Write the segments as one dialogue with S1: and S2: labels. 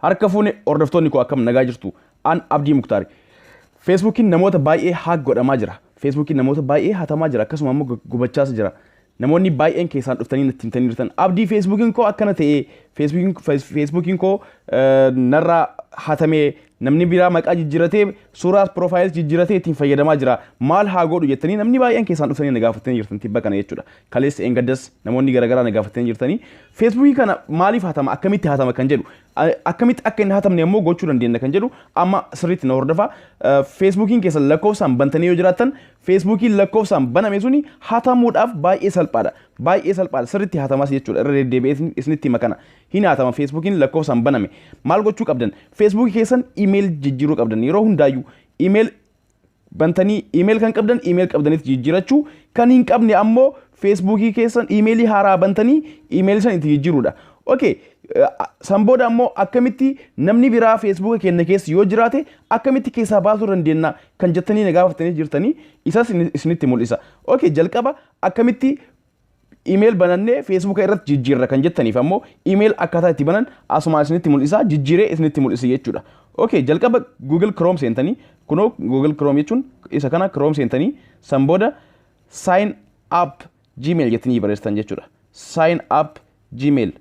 S1: Harka fuune hordoftoonni koo, akkam nagaa jirtu? An Abdii Muktaari. Feesbuukiin namoota baay'ee hack godhamaa jira. Feesbuukiin namoota baay'ee hatamaa jira, akkasuma immoo gubachaas jira. Namoonni baay'een keessaan dhuftanii natti himtanii jirtan. Abdii, Feesbuukiin koo akkana ta'ee, Feesbuukiin koo narraa hatamee, namni biraa maqaa jijjiiratee, suuraas piroofaayils jijjiiratee ittiin fayyadamaa jira. Maal haa godhu jettanii namni baay'een keessaan dhuftanii na gaafatanii jirtan tibba kana jechuudha. Kaleessa eengaddas namoonni garaagaraa na gaafatanii jirtanii. Feesbuukii kana maaliif hatama, akkamitti hatama kan jedhu, akkamitti akka hin hatamne ammoo gochuu dandeenya kan jedhu amma sirriitti na hordofa. Feesbuukiin keessan lakkoofsaan bantanii yoo jiraattan, Feesbuukiin lakkoofsaan baname suni hatamuudhaaf baay'ee salphaadha. Baay'ee salphaadha. Sirriitti hatamas jechuudha. Irra deddeebi'ee isinitti hima kana. Hin hatama Feesbuukiin lakkoofsaan baname. Maal gochuu qabdan? Feesbuukii keessan iimeeyil jijjiiruu qabdan. Yeroo hundaayyuu iimeeyil bantanii, iimeeyil kan qabdan iimeeyil qabdanitti jijjiirachuu, kan hin qabne ammoo Feesbuukii keessan iimeeyilii haaraa bantanii iimeeyilii san itti jijjiiruudha. Okay. San booda ammoo akkamitti namni biraa Feesbuuka keenya keessa yoo jiraate akkamitti keessaa baasuu dandeenya kan jettanii na gaafatanii jirtanii, isas isinitti mul'isa. Okay, jalqaba akkamitti iimeeyil banannee Feesbuuka irratti jijjiirra kan jettaniif ammoo iimeeyil akkaataa itti banan asumaan isinitti mul'isa, jijjiiree isinitti mul'isa jechuudha. Okay, jalqaba Google Chrome seentanii, kunoo Google Chrome jechuun isa kana, Chrome seentanii san booda "sign up Gmail" jettanii barreessitan jechuudha. Sign up Gmail.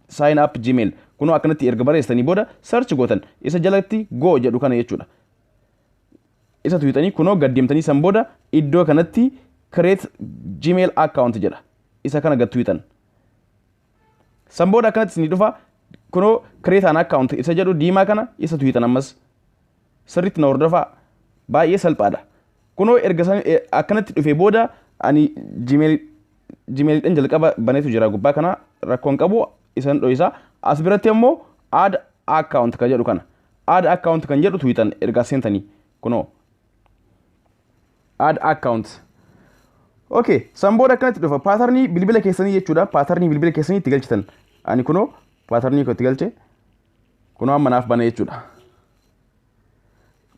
S1: Sign up Gmail. Kunoo akkanatti erga barreessitanii booda search gootan, isa jalatti "go" jedhu kana jechuudha. Isa tuqxanii kunoo gad deemtanii san booda iddoo kanatti "create Gmail account" jedha. Isa kana gad tuqxan. San booda akkanatti isinii dhufa, kunoo "create an account" isa jedhu diimaa kana isa tuqxan ammas. Sirriitti na hordofaa, baay'ee salphaadha. Kunoo erga akkanatti dhufe booda ani Gmailidhaan jalqaba baneetu jira gubbaa kana, rakkoon qabu, isan dho'isa. As biratti ammoo "add account" kan jedhu kana. "Add account" kan jedhu tuqxan erga seentanii, kunoo "add account". Okay, san booda akkanatti dhufa, paatarnii bilbila keessanii jechuudha. Paatarnii bilbila keessanii itti galchitan. Ani kunoo paatarnii koo itti galche, kunoo amma naaf bana jechuudha.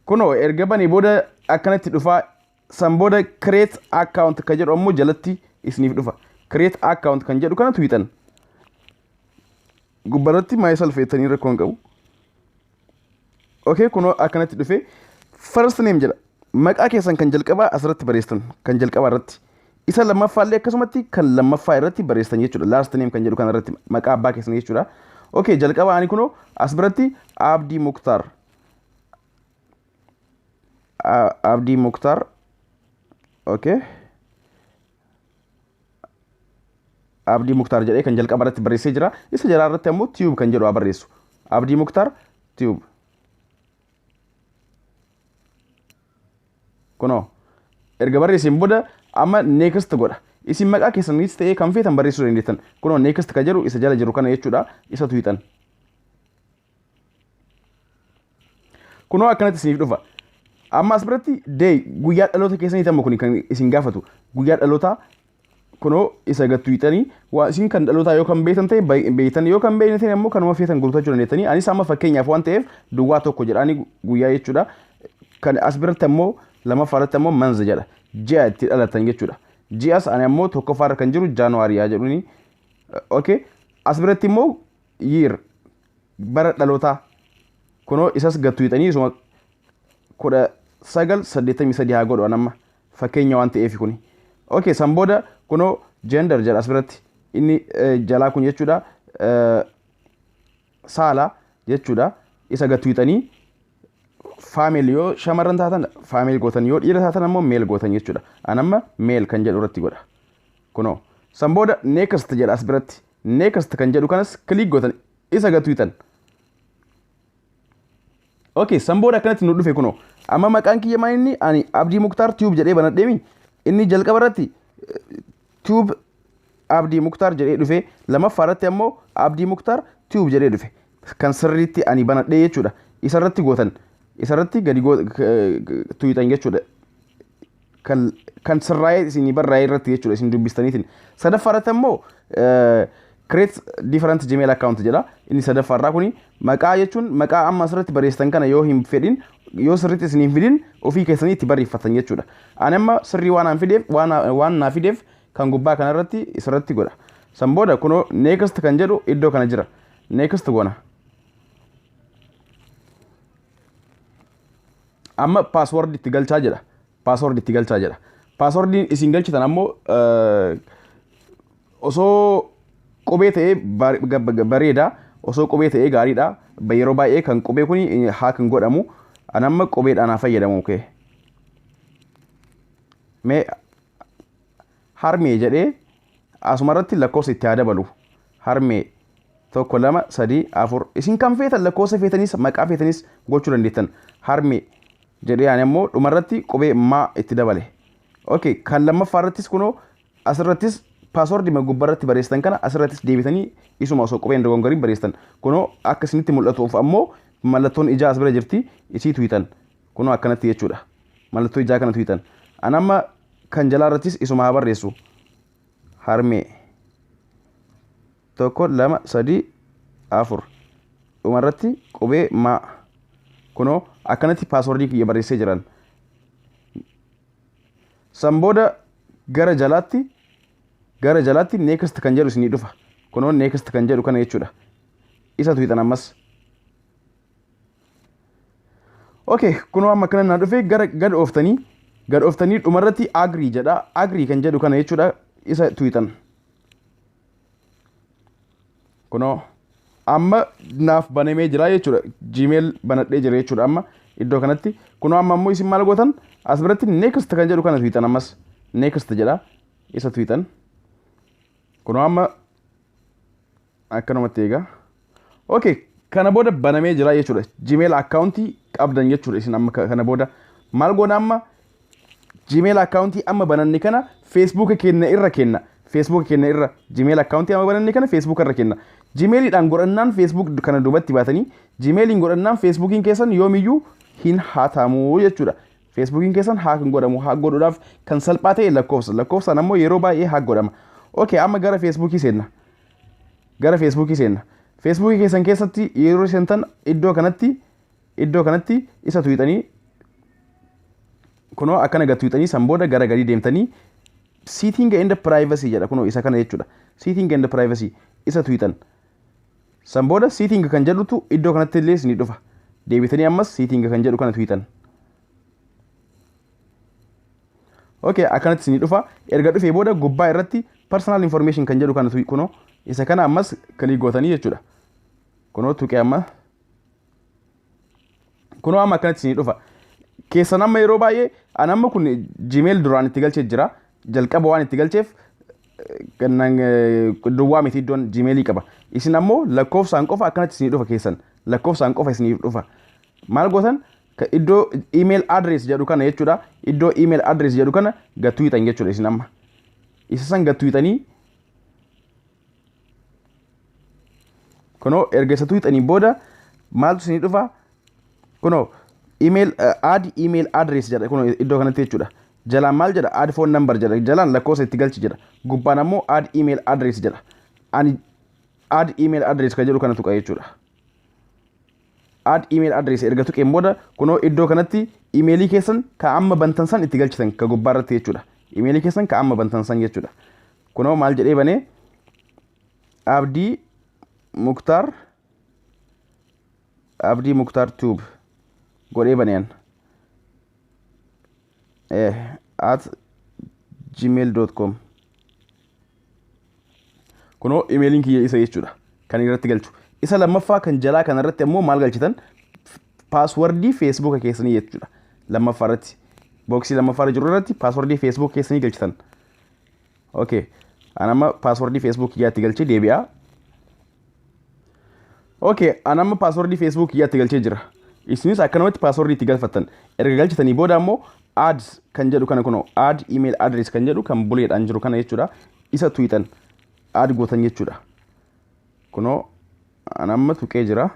S1: Kunoo erga banee booda akkanatti dhufa, san booda "create account" kan jedhu ammoo jalatti isiniif dhufa. "Create account" kan jedhu kana tuqxan. Gubbaarratti "myself" jettanii rakkoo hin qabu. Okay, kunoo akkanatti dhufe, "first name" jedha. Maqaa keessan kan jalqabaa asirratti barreessitan, kan jalqabaa irratti. Isa lammaffaallee akkasumatti kan lammaffaa irratti barreessitan jechuudha. "Last name" kan jedhu kana irratti maqaa abbaa keessan jechuudha. Okay, jalqaba ani kunoo as biratti Abdii Muktaar. Abdii Muktaar. Okay. Abdii Muktaar jedhee kan jalqaba irratti barreessee jira. Isa jalaa irratti ammoo "Tube" kan jedhu haa barreessu. Abdii Muktaar Tube. Kunoo erga barreesseen booda amma "next" godha. Isin maqaa keessanis ta'ee kan feetan barreessuu dandeettan. Kunoo "next" kan jedhu isa jala jiru kana jechuudha. Isa tuqxan. Kunoo akkanatti isiniif dhufa. Amma as biratti "day", guyyaa dhaloota keessanii amma kun kan isin gaafatu. Guyyaa dhalootaa kunoo isa gad tuqxanii, waa isin kan dhalootaa yoo kan beektan ta'e beektan, yoo kan beekne ta'e ammoo kanuma feetan guuttachuu dandeettanii. Anis amma fakkeenyaaf waan ta'eef 01 jedhaanii guyyaa jechuudha. Kan as biratti ammoo lammaffaa irratti ammoo "month" jedha. Ji'a itti dhalatan jechuudha. Ji'as ani ammoo tokkoffaa irra kan jiru Jaanuwaarii haa jedhuni. Okay. As biratti immoo "year", bara dhalootaa, kunoo isas gad tuqxanii isuma 1983 haa godhu amma fakkeenya waan ta'eef kuni. Okay, san booda kunoo "gender" jedha as biratti, inni jalaa kun jechuudha, saala jechuudha. Isa gad tuqxanii "female", yoo shamarran taatan "female" gootan, yoo dhiira taatan ammoo "male" gootan jechuudha. An amma "male" kan jedhu irratti godha. Kunoo san booda "next" jedha as biratti, "next" kan jedhu kanas click gootan, isa gad tuqxan. Okay, san booda akkanatti nu dhufe. Kunoo amma maqaan kiyya maa inni ani Abdii Muktaar Tube jedhee banadheemi, inni jalqaba irratti Tube Abdii Muktaar jedhee dhufe, lammaffaa irratti ammoo Abdii Muktaar Tube jedhee dhufe, kan sirriitti ani banadhee jechuudha. Isa irratti gootan, isa irratti gadi tuqxan jechuudha. Kan sirraa'ee isinii barraa'ee irratti jechuudha, isin dubbistaniitiin. Sadaffaa irratti ammoo "create different Gmail account" jedha. Inni sadaffaa irraa kuni maqaa jechuun maqaa amma asirratti barreessitan kana yoo hin fedhin, yoo sirriitti isin hin fidin, ofii keessanii itti barreeffatan jechuudha. Ani amma sirrii waan aan fideef, waan naa fideef kan gubbaa kanarratti isirratti godha. San booda kunoo "next" kan jedhu iddoo kana jira. Next goona. Amma password itti galchaa jedha. Password itti galchaa jedha. Passwordiin isin galchitan ammoo osoo qubee ta'ee bareeda. Osoo qubee ta'ee gaariidha. Yeroo baay'ee kan qubee kun hack hin godhamu. An amma qubeedhaan haa fayyadamu. Okay. Mee harmee jedhee asumarratti lakkoofsa itti haa dabalu. Harmee 1 2 3 4 isin kan feetan lakkoofsa feetanis maqaa feetanis gochuu dandeettan. Harmee jedhee ani ammoo dhumarratti qubee maa itti dabale. Okay, kan lammaffaa irrattis kunoo asirrattis paaswordii gubbaarratti barreessitan kana asirrattis deebitanii isuma osoo qubeen dogongoriin barreessitan. Kunoo akka isinitti mul'atuuf ammoo mallattoon ijaa as bira jirti, isii tuyitan. Kunoo akkanatti jechuudha. Mallattoo ijaa kana tuyitan. An amma kan jalaa irrattis isuma haa barreessu. Harmee 1 2 3 4 dhumarratti qubee maa. Kunoo akkanatti paaswordii kiyya barreessee jiran. San booda gara jalaatti next kan jedhu isinii dhufa. Kunoo next kan jedhu kana jechuudha. Isa tuyitan ammas. Okay, kunoo amma akkana naa dhufe gara gad ooftanii dhumarratti agree jedha. Agree kan jedhu kana jechuudha. Isa tuyitan. Kunoo amma naaf banamee jira jechuudha. Gmail banadhee jira jechuudha amma iddoo kanatti. Kunoo amma ammoo isin maal gootan as biratti next kan jedhu kana tuyitan ammas. Next jedha. Isa tuyitan. Kunoo amma akkanumatti eegaa. Okay, kana booda banamee jira jechuudha. Gmail akkaawuntii qabdan jechuudha isin amma kana booda. Maal goona amma Gmail akkaawuntii amma bananne kana Facebook keenya irra kenna. Facebook keenya irra Gmail akkaawuntii amma bananne kana Facebook irra kenna. Gmailiidhaan godhannaan Facebook kana duubatti baatanii Gmailiin godhannaan Facebookiin keessan yoomiyyuu hin hatamu jechuudha. Facebookiin keessan hack hin godhamu. Hack godhuudhaaf kan salphaa ta'e lakkoofsa. Lakkoofsaan ammoo yeroo baay'ee hack godhama. Okay, amma gara Facebookii seenna. Gara Facebookii seenna. Facebookii keessan keessatti yeroo seentan iddoo kanatti isa tuqxanii kunoo akkana gad tuqxanii san booda gara gadii deemtanii setting and privacy jedha kunoo isa kana jechuudha. Setting and privacy isa tuqxan. San booda setting kan jedhutu iddoo kanatti illee isinii dhufa. Deebitanii ammas setting kan jedhu kana tuqxan. Okay, akkanatti isinii dhufa. Erga dhufee booda gubbaa irratti personal information kan jedhu kana kunoo isa kana ammas click gootanii jechuudha. Kunoo tuqee amma. Kunoo amma akkanatti isinii dhufa. Keessan amma yeroo baay'ee an amma kun Gmail duraan itti galchee jira. Jalqaba waan itti galcheef duwwaa miti iddoon Gmailii qaba. Isin ammoo lakkoofsaan qofa akkanatti isinii dhufa keessan. Lakkoofsaan qofa isinii dhufa. Maal gootan? Iddoo email address jedhu kana jechuudha. Iddoo email address jedhu kana gad tuqxan jechuudha isin amma. Isa san gad tuqxanii kunoo erga isa tuqxanii booda maaltu isinii dhufa? Kunoo email add email address jedha kunoo iddoo kanatti jechuudha. Jalaan maal jedha? Add phone number jedha. Jalaan lakkoofsa itti galchi jedha. Gubbaan ammoo add email address jedha. Ani add email address kan jedhu kana tuqa jechuudha. Add email address erga tuqeen booda kunoo iddoo kanatti emailii keessan ka amma bantan san itti galchitan ka gubbaa irratti jechuudha. Emailii keessan ka amma bantan san jechuudha. Kunoo maal jedhee banee Abdii Muktaar Abdii Muktaar Tube godhee baneen @gmail.com kunoo emailiin kiyya isa jechuudha kan irratti galchu. Isa lammaffaa kan jalaa kanarratti ammoo maal galchitan? Paaswordii Facebook keessanii jechuudha. Lammaffaa irratti booksii lammaffaa irra jiru irratti paaswordii Facebook keessanii galchitan. Okay, an amma paaswordii Facebook kiyyaatti galchee deebi'a. Okay, an amma paaswordii Facebook kiyyaatti galchee jira. Isinis akkanumatti paaswordii itti galfattan. Erga galchitanii booda ammoo add kan jedhu kana kunoo add email address kan jedhu kan buleedhaan jiru kana jechuudha. Isa tuqxan add gootan jechuudha. Kunoo an amma tuqee jira.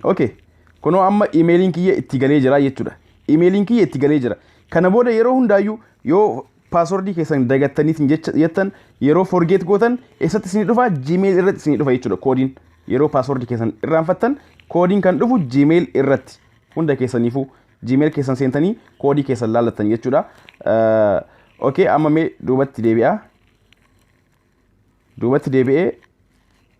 S1: Okay, kunoo amma emailiin kiyya itti galee jira jechuudha. Emailiin kiyya itti galee jira. Kana booda yeroo hundaayyuu yoo paaswordii keessan dagattaniitiin jettan yeroo forget gootan eessatti isinii dhufa? Gmail irratti isinii dhufa jechuudha koodiin. Yeroo paaswordii keessan irraanfattan koodiin kan dhufu Gmail irratti. Hunda keessaniifuu Gmail keessan seentanii koodii keessan laallattan jechuudha. Okay, amma mee duubatti deebi'a. Duubatti deebi'ee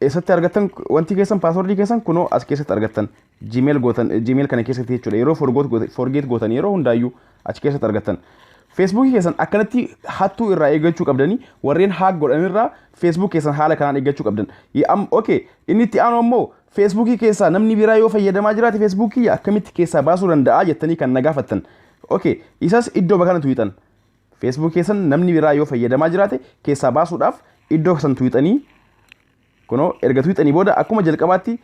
S1: eessatti argattan wanti keessan, passwordii keessan? Kunoo as keessatti argattan. Gmail gootan, Gmail kana keessatti jechuudha. Yeroo forget gootan yeroo hundaayyuu achi keessatti argattan. Feesbuukii keessan akkanatti hattuu irraa eeggachuu qabdanii, warreen hack godhanirraa Facebook keessan haala kanaan eeggachuu qabdan. Okay, inni itti aanu ammoo Feesbuukii keessaa namni biraa yoo fayyadamaa jiraate Feesbuukii akkamitti keessaa baasuu danda'a jettanii kan na gaafattan. Okay, isas iddoo bakana tuqxan. Facebook keessan namni biraa yoo fayyadamaa jiraate keessaa baasuudhaaf iddoo san tuqxanii, kunoo erga tuqxanii booda akkuma jalqabaatti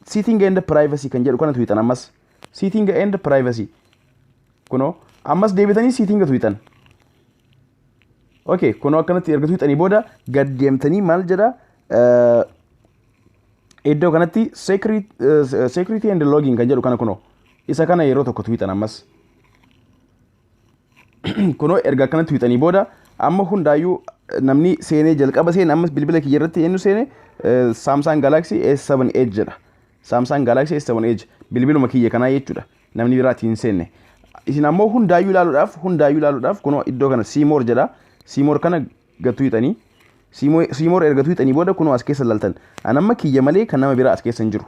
S1: setting and privacy kan jedhu kana tuqxan. Ammas setting and privacy, kunoo ammas deebitanii setting tuqxan. Okay, kunoo akkanatti erga tuqxanii booda gad deemtanii maal jedha? Iddoo kanatti security and login kan jedhu kana, kunoo isa kana yeroo tokko tuqxan ammas. Kunoo erga akkanatti tuqxanii booda amma hundaayyuu namni seenee jalqaba seene, ammas bilbila kiyya irratti eenyu seene? Samsung Galaxy S7 Edge jedha. Samsung Galaxy S7 Edge bilbiluma kiyya kanaa jechuudha. Namni biraatiin hin seenne. Isin ammoo hundaayyuu ilaaluudhaaf kunoo iddoo kana see more jedha. See more kana gad tuqxanii, see more erga tuqxanii booda kunoo as keessa ilaaltan. An amma kiyya malee kan nama biraa as keessa hin jiru.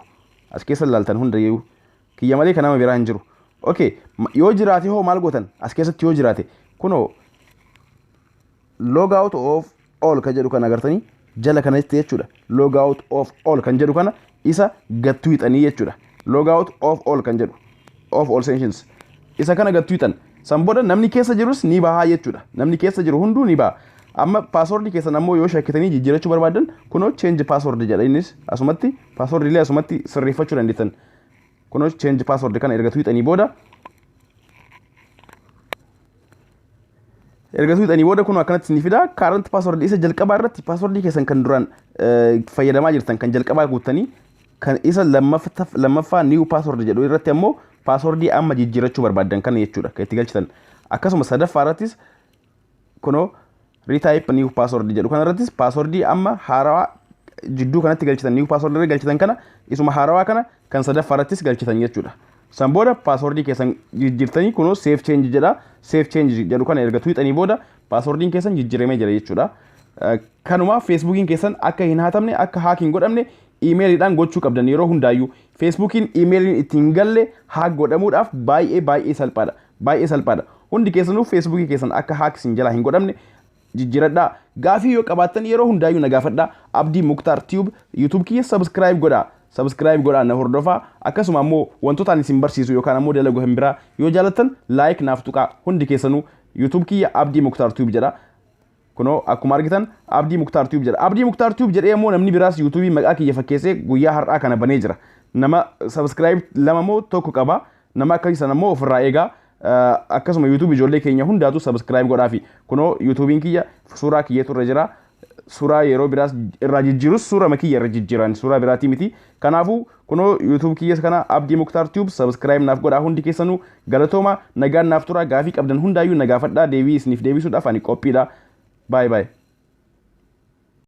S1: As keessa ilaaltan, hundayyuu kiyya malee kan nama biraa hin jiru. Okay, yoo jiraate hoo maal gootan? As keessatti yoo jiraate kunoo log out of all kan jedhu kan agartanii jala kanatti jechuudha. Log out of all kan jedhu kana isa gad tuqxanii jechuudha. Log out of all kan jedhu, of all sessions, isa kana gad tuqxan. San booda namni keessa jirus ni bahaa jechuudha. Namni keessa jiru hunduu ni baha. Amma passwordii keessan ammoo yoo shakkitanii jijjiirachuu barbaadan kunoo change password jedha. Innis asumatti passwordii illee asumatti sirreeffachuu dandeettan. Kunoo change password kana erga tuqxanii booda kunoo akkanatti ni fida. Current password isa jalqabaa irratti passwordii keessan kan duraan fayyadamaa jirtan kan jalqabaa guuttanii, kan isa lammaffaa new password jedhu irratti ammoo passwordii amma jijjiirachuu barbaaddan kana jechuudha kan itti galchitan. Akkasuma sadaffaa irrattis kunoo retype new password jedhu kana irrattis passwordii amma haarawaa jidduu kanatti galchitan, new password irra galchitan kana, isuma haarawaa kana kan sadaffaa irrattis galchitan jechuudha. San booda passwordii keessan jijjiirtanii kunoo save change jedha. Save change jedhu kana erga tuqxanii booda passwordiin keessan jijjiiramee jira jechuudha. Kanuma Feesbuukiin keessan akka hin hatamne, akka hack hin godhamne iimeeliidhaan gochuu qabdan yeroo hundaayyuu. Feesbuukiin iimeeliin ittiin galle hack godhamuudhaaf baay'ee baay'ee salphaadha. Baay'ee salphaadha. Hundi keessanuu Feesbuukii keessan akka hack isin jalaa hin godhamne jijjiiradhaa. Gaafii yoo qabaattan yeroo hundaayyuu na gaafadhaa. Abdii Muktaar Tube YouTube kiyya subscribe godhaa. Subscribe godhaa, na hordofaa. Akkasuma ammoo wantoota ani isin barsiisu yookaan ammoo dalagu hin biraa yoo jaalattan like naaf tuqaa. Hundi keessanuu YouTube kiyya Abdii Muktaar Tube jedha. Kunoo akkuma argitan Abdii Muktaar Tube jedha. Abdii Muktaar Tube jedhee immoo namni biraas YouTubeii maqaa kiyya fakkeessee guyyaa har'aa kana banee jira. Nama subscribe lama moo tokko qaba. Nama akkasii sana immoo ofirraa eegaa. Akkasuma YouTube ijoollee keenya hundaatu subscribe godhaafi. Kunoo YouTubeiin kiyya suuraa kiyyeetu irra jira. Suuraa yeroo biraas irraa jijjiirus suura kiyya irra jijjiiran, suuraa biraatii miti. Kanaafuu kunoo YouTube kiyya kana Abdii Muktaar Tube subscribe naaf godhaa. Hundi keessanuu galatooma, nagaan naaf tura. Gaafii qabdan hundaayyuu na gaafadhaa, deebii isiniif deebisuudhaaf ani qophiidha. Bye bye.